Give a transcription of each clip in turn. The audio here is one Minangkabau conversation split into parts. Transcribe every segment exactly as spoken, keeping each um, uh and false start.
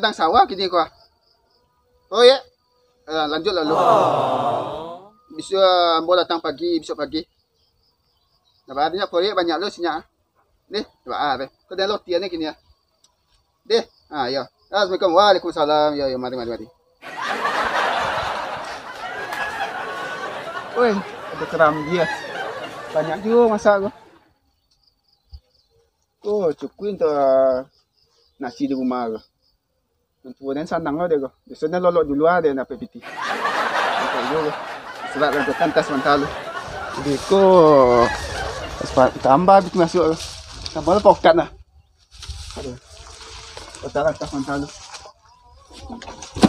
Padang sawah kini ko. Oh, ya. Eh, lanjut lalu. Bisa ambo datang pagi, besok pagi. Nah, banyak proyek, banyak lo sinyak. Deh, doa be. Ko dah lo tian ni kini ya. Deh, ah, yo. Assalamualaikum. Waalaikumsalam. Yo, yo, mari, mari, mari. Oi, ada kerambia. Banyak juga masak ko. Oh, cukuin tu, ah, nasi di rumah ko. Nan tuo den sanang lo dek ko. Biaso den lolok dulu ah, den dapek pitih. Sampai iyo ko. Surat lantakan tas mantalo. Jadi ko, tambah bitu masuk ko. Tambah lo pokat nah. Aduh. Kotak lantas mantalo.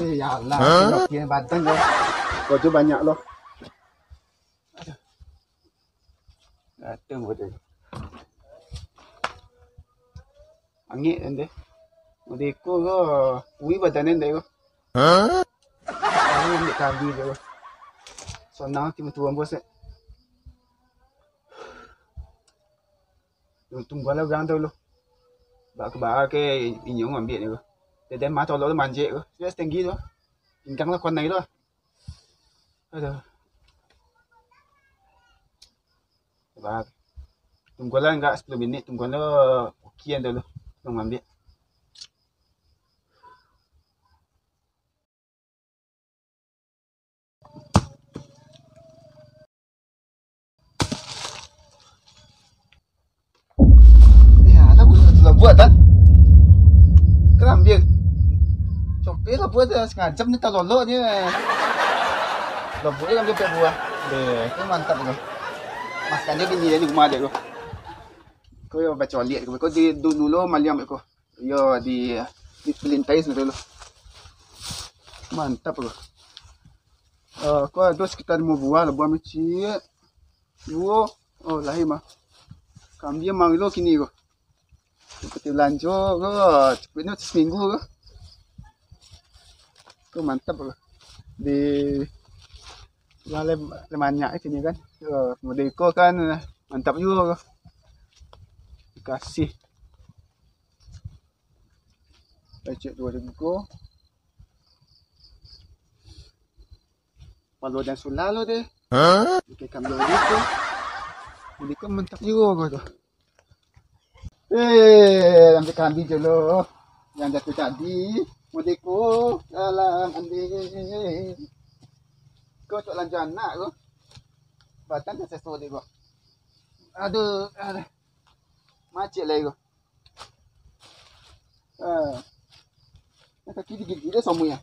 Eh, ya Allah, Hah? Badan ko. Kojo banyak lo. Aduh. Datang badan. Angek kan deh. Modeko ko, ui badan den deh ko. Hah? Aku ambil tadi deh ko. Sonang timun tuan bos eh. Tunggu lah urang tu lo. Bak ke bak ke inyo ngambil ni ko. Deden mah tolok lo manjek ko. Sudah setinggi tu. Ingkang lah konai lo. Aduh. Sabar. Tunggulah enggak sepuluh minit, tunggulah ukian dulu. Tunggu ambil. Ya, lah buat satu labuak, Tan. Kan ambil. Sopir labuak tu, sengaja ni tak lolok ni. Labuak ni ambil pek buah. Deh, tu mantap tu. Makan dia bini dia di rumah dia tu. Kau yang baca lihat kau. Kau di dulu lo maliam kau. Yo, di, di pelintai sudah lo. Mantap tu. Eh, kau ada sekitar lima buah labuak micik. Duo, oh, lain mah. Kambing manglo kini ko. Seperti belanjo ko, cukuiknyo seminggu ko. Ko mantap ko. Di, lah le, le banyak kini kan. Yo, model ko kan, mantap juo ko. Dikasih. Lecek duo ribu ko. Walau dan sulalu deh. Hah? Oke, kami dulu tu. Jadi ko mantap juo ko tu. Eh, ambil kambing dulu. Yang jatuh tadi. Modeko dalam ambil. Ko cok lanjut anak ko. Batang dah sesuai deh ko. Aduh, aduh. Macet lagi ko. Ah. Kaki digigit dia sama ya.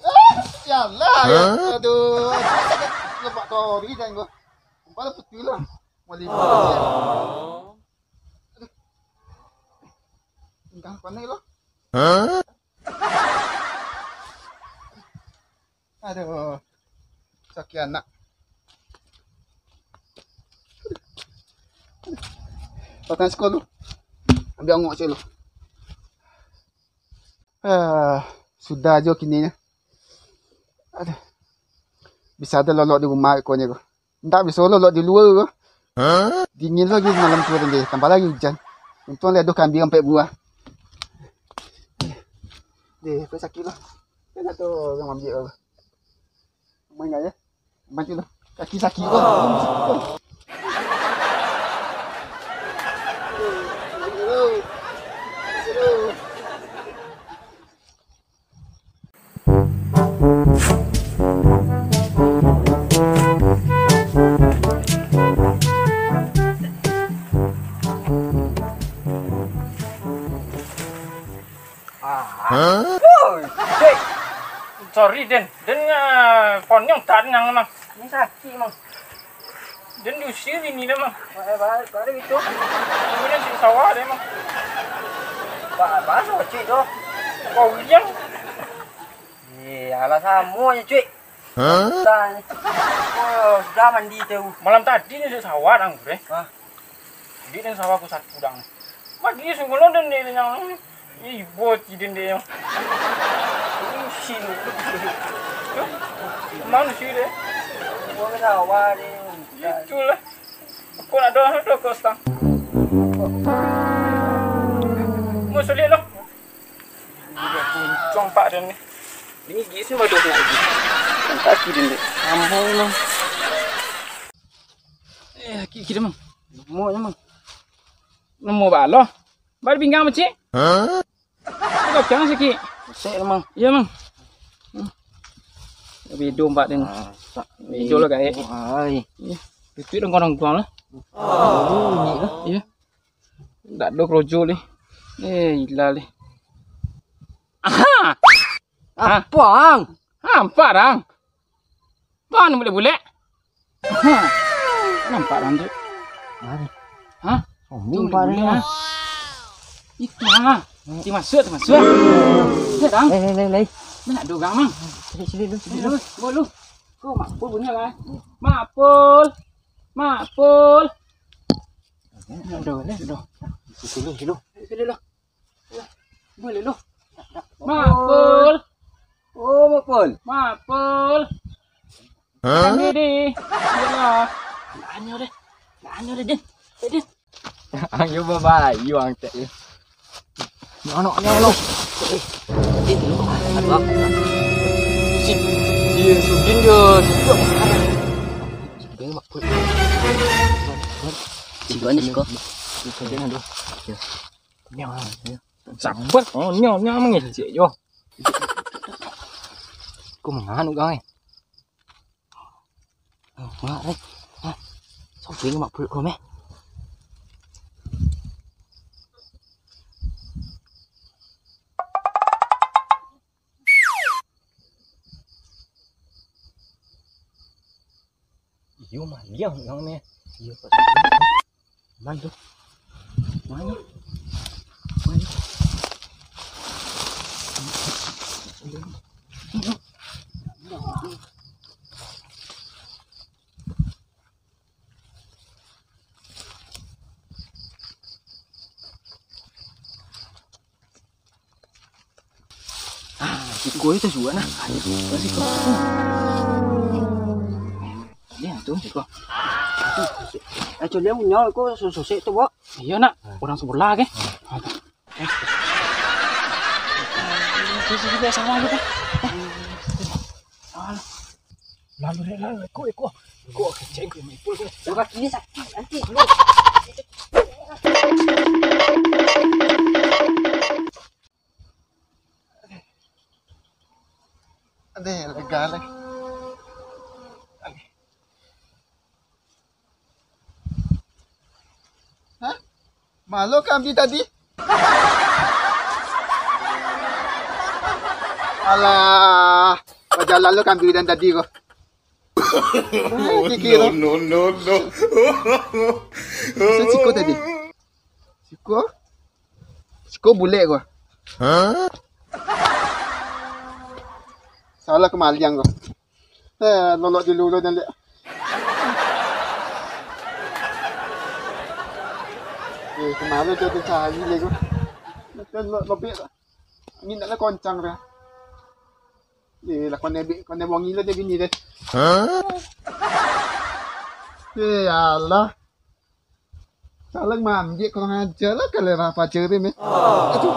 Ah, ya Allah, ya. Hah? Aduh. Lepak tori dan gua. Kepala putih lah. Mau lima. Aduh. Tinggal panik lo. Hah? Aduh. Sakik anak. Patang sekolah lu. Ambil angok cek lu. Ah, sudah jo kini nyo. Aduh. Bisa ado lolok di rumah ko nyo ko. Ndak bisa lolok di lua ko. Hah? Dingin lagi malam tu tadi, tambah lagi hujan. Untuang lah ado kambing ampek buah. Deh, kau sakik lah. Kan ado urang ambiak kau. Main gak ya? Main tu lah. Kaki sakik kau. Ah. Hah? Woi, Dek. Sorry, Den. Den, ah, konyong tak nang, Mang. Ini sakit, Mang. Den diusir ini dah, Mang. Balik, balik, balik itu. Kemudian di sawah deh, Mang. Ba-, bahasa kecil tu. Kau yang Eh, alah samo je, cuy. Hah? Entah ni. Oh, sudah mandi tu. Malam tadi ni di sawah dang, bre. Hah? Di dan sawah aku satu dang. Pagi sungguh lo dan dia yang ni. Ih, bot di dia yang. Usin. Mana sih dia? Gua ke sawah ni. Itulah. Kok nak doh, doh, kok stang. Mau sulit loh. Puncong pak dan ni. Ini gigi sih, waduh, nak gigi. Kan kaki dan dek. Ambo memang. Eh, kaki dia, Mang. Mau, Mang. Nemu baloh. Bal pinggang, Cik. Hah? Kacang sakik. Sek, Mang. Iya, Mang. Hmm. Bedo empat den. Ah, sak. Bedo lah, gaek. Ai. Iya. Pipik dong korong-korong lah. Oh, bunyi lah. Iya. Ndak ado kerojo lih. Eh, gila lih. Aha! Apa, Ang? Nampak, Ang? Pan bulek-bulek. Ha. Nampak, Ang, tu? Mana? Hah? Oh, tu nampak bulek-bulek, ni. Ha? Itu, ha. Ti masuk, ti masuk. Lihat, Ang. Lai, lai, lai, lai. Mana ada orang, Mang? Sini, sini dulu, sini dulu. Sini dulu. Bawa dulu. Kau Mak Pul punya, kan? Mak Pul. Mak Pul. Aduh, aduh. Sini dulu, sini dulu. Sini dulu. Boleh lu. Mak Pul. Oh, Mak Pul. Mak Pul. Hah? Kami di. Iyalah. Lanyo deh. Lanyo deh, Din. Eh, Din. Ang yo babayo ang cek yo. Nyo, nyo, nyo, nyo. Eh, Din, lu kemana? Aduh, aku. Si, si Sudin yo, si Sudin Mak Pul. Siko ni, siko. Siko ni, aduh. Yo. Nyo, nyo. Sabar, oh, nyo, nyo mangecek yo. Ko manganu kau, eh? Oh, mak, eh. Hah? Sobeng mak puluik kau, meh. Iyo, maliang urang ni. Iyo, Pak. Aman tu. Aman. Aman. Ah, siko itu sudah nah. Ayo, siko. Ni tu, siko. Eh, cuma dia punya, kau sosek tu, Bok. Iyo, nak. Orang sebelah ke? Ah, tu. Eh. Siko, siko, sama aja, kan? Eh. Alah. Lalu, lalu, ikut, ikut. Ikut, kecek, ikut, ikut, ikut. Kaki ni sakit, nanti. Adeh, lega lah. Hah? Malo kambing tadi? Alah, bajalan lo kambing dan tadi ko. Kiki lo. No, no, no, no. Masa siko tadi? Siko? Siko bulek ko. Hah? Salah kemaliang ko. Eh, lolok dulu lo dan liak. Eh, kemarin tu ada cari lagi. Kan lo-, lobek tak? Angin nak lah koncang dah. Eh, lah kau nebek, kau nebek wangi lah dia bini deh. Hah? Eh, alah. Salah mambiak kurang ajar lah kalian apa ceri ni. Aduh.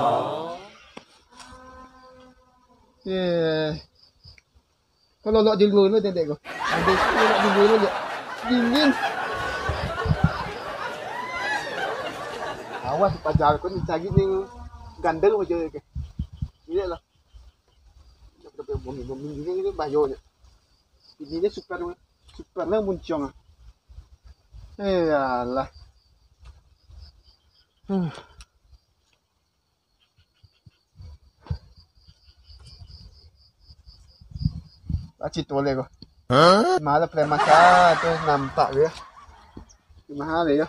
Eh. Kau lolok di luar lu, dedek kau. Ambil kau lolok di luar lu, dek. Dingin. Awas pajar kau ni cari ni gandel aja ke. Lihat lah. Bumi-bumi gini ni bahayanya. Ini ni super, super lah muncung ah. Eh, alah. Hmm. Aci toleh ko. Hah? Malah preman sa tu nampak dia. Mahal dia.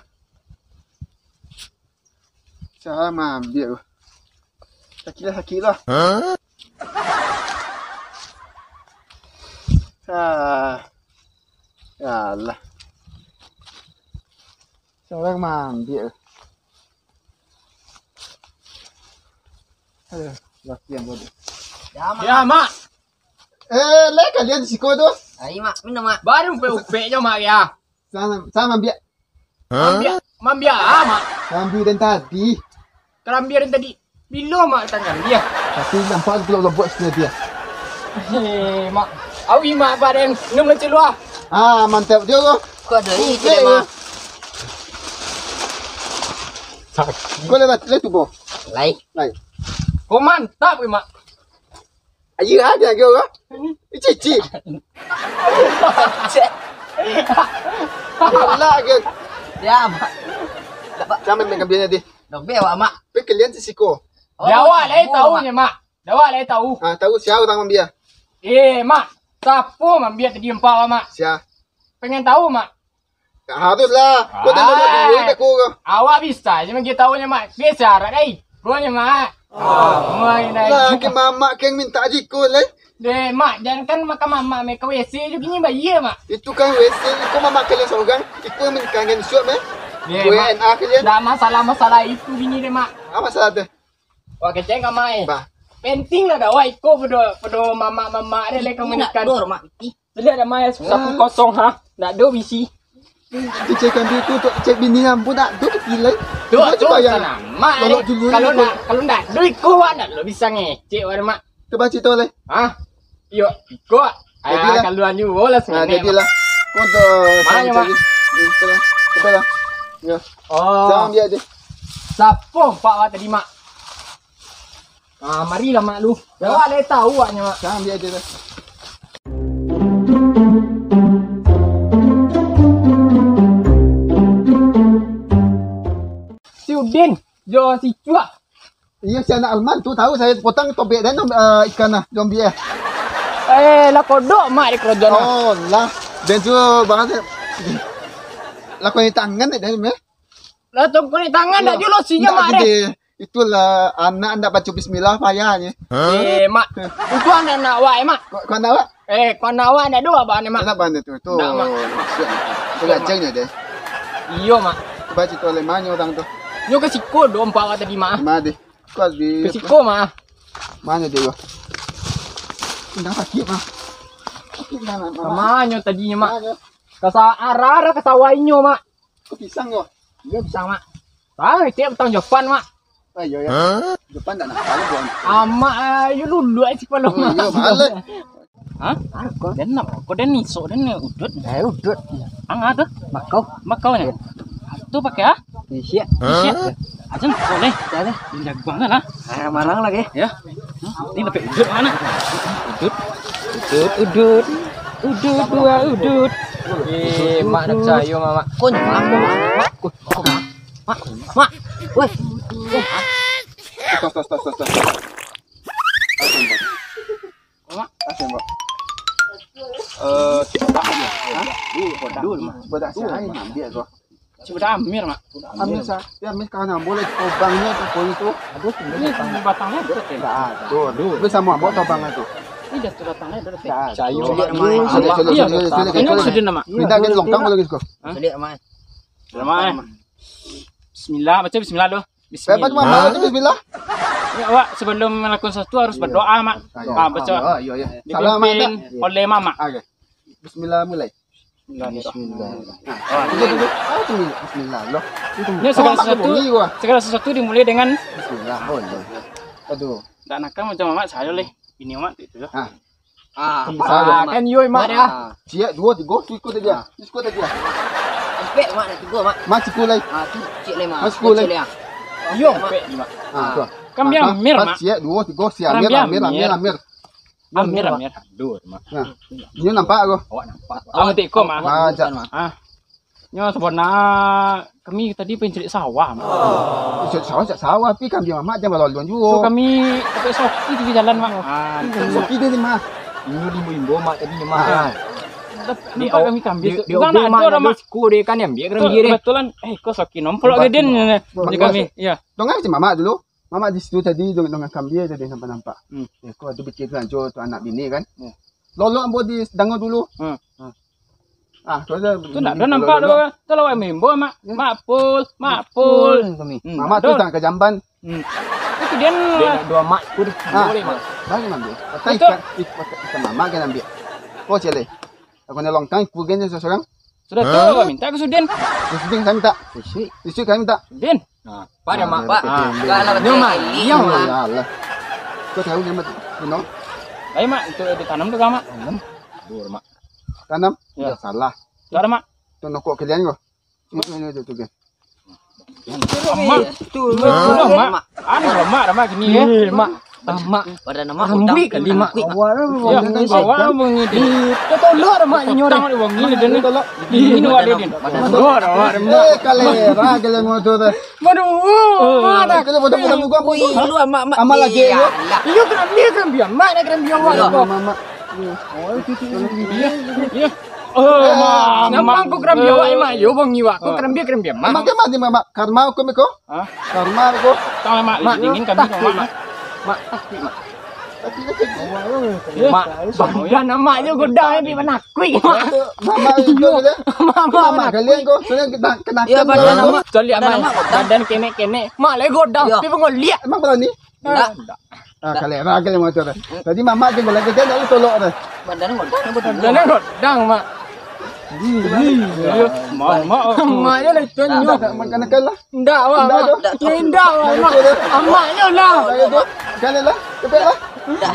Salah mambiak ko. Sakit lah, sakit lah. Hah? Ah. Ya Allah. Salah mambiak ko. Aduh, latihan bodoh. Ya, Mak. Ya, Mak. Eh, lai kalian di siko tu? Ai, Mak, minum, Mak. Baru upek-upek jo, Mak, ya. Salah, salah mambiak. Mambiak, mambiak ah, Mak. Ngambil dari tadi. Karambia dari tadi. Bilo Mak datang karambia? Tapi nampak tu lobok sini dia. Eh, Mak. Awi Mak badan. Minum lah celua. Ah, mantap dia ko. Kau ada ni, eh, Mak. Kau lewat, lewat tu, Bo. Lai. Lai. Kau mantap, Mak. Ayo, ada lagi orang. Cici. Elak ke? Ya, Mak. Jangan main-main dengan dia nanti. Dobel awak, Mak. Tapi kalian sisiko. Oh, di awak lah tahu, Mak. Di awak lah tahu. Ah, tahu siapa orang mambiak? Eh, Mak. Siapa mambiak tadi empat awak, Mak? Siapa? Pengen tahu, Mak. Tak harus lah. Kau tak tahu dulu, tak kau. Awak bisa je manggi tahu nyo, Mak. Biasa arak dai. Kau nyo, Mak. Oh, main dai. Lah, ke mamak keng minta aja ikut, lai. Deh, Mak, jangan kan makan mamak, Mak, ke W C je gini bayar, Mak. Itu kan W C, itu mamak kalian seorang. Itu yang menikahkan suap, Mak. Deh, Mak. W N A kalian. Dah masalah-masalah itu gini deh, Mak. Apa masalah tu? Wah, kecek ka, Mak, eh. Bah. Penting lah dah, wah, iko pedo, pedo mamak-mamak deh, lai, kau menikah. Dor, Mak. Ih. Sudah dah, Mak, ya. Saku kosong, ha? Ndak ado bisi. Cek kambing tu, untuk cek bini lampu, tak ado kepilai. Tu, tu, bayang. Sana, Mak, kalau eh, dulu kalau ni, nak, kalau ndak ado iko, wak, ndak lo bisa ngecek, wak, Mak. Coba cerita, lai. Hah? Iyo, iko. Jadi lah. Kaluan juo lah. Nah, jadi lah. Kau tu. Mana, Mak? Itulah. Itulah. Ya. Oh. Jangan biar dia. Siapa pak awak tadi, Mak? Ah, marilah, Mak, lu. Ya. Awak lah tahu awaknyo, Mak. Jangan biar dia lah. Si Udin, jo si Cuak. Iyo, si anak Alman tu tahu, sayo potong topik den, eh, ikan lah, zombie eh. Eh, lah kodok, Mak, di karajo nah. Oh, lah. Den tu barang tu. Lah kau ni tangan dek den, eh. Lah tongko ni tangan dak juo losinyo, Mak, deh. Itulah, anak ndak baco bismillah, payah je. Eh, Mak. Itu anak-anak awak, eh, Mak. Kau, kau anak awak? Eh, kau anak awak ndak ado abah ni, Mak. Anak abah ni tu, tu. Ndak, Mak. Siap. Tu gacang je deh. Iyo, Mak. Coba cerita lai, ma nyo urang tu? Nyo ka siko do, empat awak tadi, Mak. Di ma deh? Kau di ka siko, Mak. Ma nyo deh, yo? Indak sakik, Mak. Sakik, Mak, Mak. Ma nyo tadinyo, Mak? Ma nyo? Ka sa-, arah-arah ka sawah inyo, Mak. Kau pisang ko? Iyo, pisang, Mak. Ah, tiap batang Japan, Mak. Ah, iyo, iyo. Japan dak nak kalah, buang. Amak, ah, iyo luluak si palo, Mak. Oh, iyo, malah. Hah? Kau den nak, kau den isok, den udut. Eh, udut. Ang ada? Makau. Makau ni. Tu pakai ah? Isiak. Isiak. Aja kau ni. Dah, dah. Jaguang kan ah? Ah, marang lagi. Ya. Ini dapat udut mana? Udut. Udut, udut. Udut, dua udut. Eh, Mak, nak percaya, Mak, Mak. Kau ni, Mak, Mak, Mak. Mak, Mak. Mak. Weh. Tos, tos, tos, tos, tos. Mak. Kasih, Mak. Eh, kita tak ambil. Hah? Dulu, Mak. Budak saya ambil kau. Sudah ambil, Mak. Ambil sa-, ya, ambil kawan ambo lah, cobangnyo tu, koin tu. Aduh, ini batangnya tu, Mak. Dah, tu. Aduh. Bisa mau ambo cobangnyo tu. Ini dah tu batangnya, dah. Dah. Cayo, Mak. Sudah, sudah, sudah, sudah, sudah. Ini sudah, Mak. Minta kan longkang lagi, Mak. Hah? Sudah, Mak. Sudah, Mak. Bismillah, baca bismillah dulu. Bismillah. Baca bismillah. Ya, awak sebelum melakukan sesuatu harus berdoa, Mak. Ah, baca. Oh, iya, iya. Salam, Mak. Dipimpin oleh Mamak. Oke. Bismillah mulai. Bismillah. Nah, itu, itu, itu. Ah, itu, bismillah, loh. Itu. Ya, segala sesuatu, segala sesuatu dimulai dengan bismillah. Oh, iya. Aduh. Ndak nakal macam Mamak, sayo leh. Bini Mamak tu, itu, loh. Ah. Ah, kan yo, Mak, ya. Ciek, duo, tigo, tu iko tadi, ah. Tu iko tadi, ah. Ampek, Mak, dah tigo, Mak. Mak, siko lai. Ah, tu ciek lai, Mak. Mak, siko lai. Iyo, ampek, Mak. Ah, tu. Kan biar amir, Mak. Ciek, duo, tigo, si amir, amir, amir, amir. Amir, amir. Aduh, Mak. Nah, ini nampak ko. Awak nampak. Awak tiko, Mak. Ah. Nyo sabana kami tadi pengen cari sawah, Mak. Cari sawah, cari sawah, tapi kami Mamak jan balolong juo. Tu kami dapat soki di jalan, Mak. Ah, soki di Mak. Inyo limbo-limbo, Mak, tadi, Mak. Ah. Nampak kami kambing tu. Di, di, Mak, ado siko deh, kan, ambiak kambing deh. Kebetulan, eh, ko soki nompol lagi den. Di kami, iya. Dongan si Mamak dulu. Mamak di situ tadi, dongan, dongan kambing tadi nampak-nampak. Hmm. Ya, ko ado pikir tu, anjo tu anak bini, kan. Ya. Lolok ambo di dango dulu. Hmm. Ah, tu aja. Tu ndak ado nampak tu. Tu lawan mimbo, Mak. Ya. Makpul, makpul. Kami. Hmm, Mamak tu dak ado. Tang ka jamban. Hmm. Itu dia. Dia nak dua mak, pun boleh, Mak. Bagi ambil. Patah ikan, ik-, patah ikan Mamak kan ambil. Oh, cele. Aku nak longkang, ikut geng je seorang. Sudah tu, minta ka Sudin. Sudin ka minta. Isuak. Isuak ka minta. Sudin. Nah, Pak, dah, Mak, Pak. Nah, Mak. Alah. Kau tahu ni, Mak? Ino. Ayo, Mak, itu ditanam tu, Mak. Tanam? Duh, Mak. Tanam? Yo. Salah. Tu ado, Mak. Tu nokok kalian ko. Itu, ini, itu, tu, kan. Amak. Tu, Mak. Mak. Anu, Mak, Mak, kini, ya. Eh, Mak. Mak. Pada nama rambuik kali, Mak. Awak lah, awak lah, Bang, ni. Kau tolak dah, Mak, inyo dah. Tolak, Bang, ni dah ni. Tolak. Ini awak dia, dia. Tolak dah, Mak. Eh, kalera, kalera motor dah. Waduh, Mak dah. Kalera motor, motor gua, Mak. Ui, lu, Mak, Mak. Amak lagi, yo. Iyo, kerambia, kerambia. Mak nak kerambia awak. Mak, Mak, Mak. Iyo, iyo. Oh, Mak. Nampak kau kerambia awak, Mak. Yo, Bang, iwak. Kau kerambia, kerambia, Mak. Mak, Mak, Mak. Karma aku, Miko. Hah? Karma aku. Tang, Mak, Mak, dingin kami, Mak. Mak, takut, Mak. Mak, badan amak je godang, eh, pi manakuik, Mak. Mamak itu dia. Mamak, mamak kalian kok, kalian kena, kena. Iyo, badan amak. Caliak, Mak. Badan kenek-kenek. Mak, lai godang, pi pangoliak. Emang berani? Ndak. Ah, kalian, ah, kalian mau coba. Tadi mamak je lagi, dia nak tolak dah. Badan godang, badan. Badan godang, Mak. Ih, ih. Mamak, Mak. Mak je lah itu nyo. Makan-makan lah. Ndak, awak, Mak. Ndak, ndak. Ndak, awak, Mak. Amak nyo lah. Kalian lah, cepat lah. Ndak.